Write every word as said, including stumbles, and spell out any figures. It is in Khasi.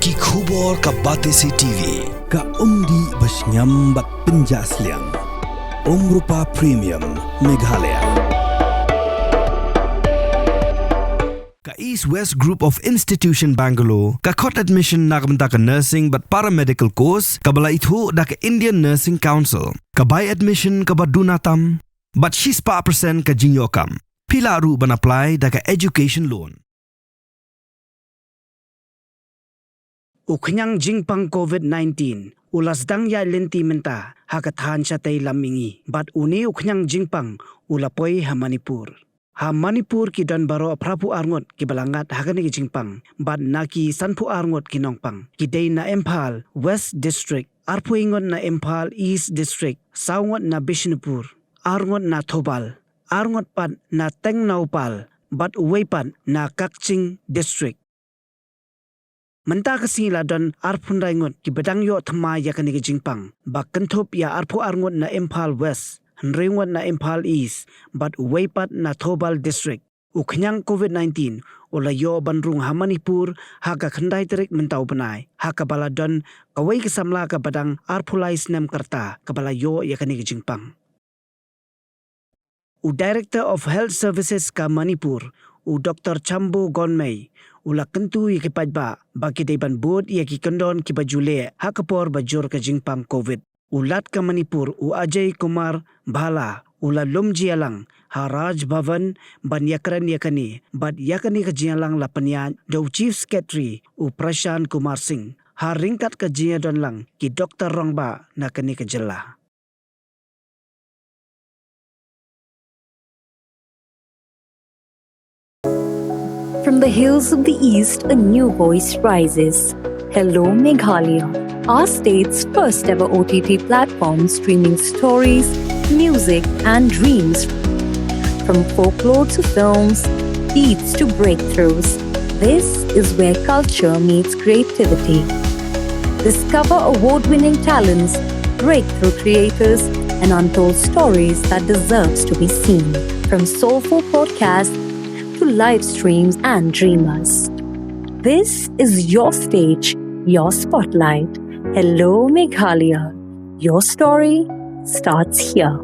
Ki khubor ka Batesi T V. Ka umdih ba shngiam bad pynjah sliang. Umrupa Premium Meghalaya. Ka East West Group of Institution Bangalore ka khot admission na ka bynta ka nursing bad paramedical course kaba la ithuh da ka Indian Nursing Council. Ka bai admission kaba duna tam bad shispah percent ka jingïoh kam. Phi lah ruh ban apply da ka education loan. U khñiang jingpang COVID nineteen u la sdang ïaid lynti mynta ha ka thaiñ shatei lam mihngi bad une u khñiang jingpang u la poi ha Manipur. Ha Manipur ki don baroh phraphew ar ngut kiba la ngat ha kane ka jingpang bad na ki sanphew ar ngut ki nongpang. Ki dei na Imphal West District, arphew ngut na Imphal East District, saw ngut na Bishnupur, ar ngut na Thoubal, ar ngut pat na Tengnoupal bad uwei pat na Kakching District. Mynta ka sngi la don arphew khyndai ngut kiba dang ïoh thymmai ïa kane ka jingpang, ba kynthup ïa arphew ar ngut na Imphal West, hynriew ngut na Imphal East bad uwei pat na Thoubal District. U khñiang COVID nineteen u la ïoh ban rung ha Manipur ha ka khyndai tarik mynta u bnai, ha kaba la don kawei ka samla kaba dang arphew lai snem ka rta kaba la ïoh ïa kane ka jingpang. U Director of Health Services ka Manipur, u Doctor Chambo Gonmei, u la kyntu ïa ki paidbah ba ki dei ban bud ïa ki kyndon kiba ju leh ha ka por ba jur ka jingpang COVID. U Lat ka Manipur, u Ajay Kumar Bhalla, u la lum jingïalang ha Raj Bhavan ban ïakren ïa kane, bad ïa kane ka jingïalang la pynïaid da u Chief Secretary, u Prashant Kumar Singh, ha ryngkat ka jingïadonlang ki doktor rangbah na kane ka jylla. From the hills of the East, a new voice rises. Hello, Meghalaya, our state's first ever O T T platform streaming stories, music, and dreams. From folklore to films, beats to breakthroughs, this is where culture meets creativity. Discover award winning talents, breakthrough creators, and untold stories that deserves to be seen. From soulful podcasts to live streams and dreamers. This is your stage, your spotlight. Hello, Meghalaya. Your story starts here.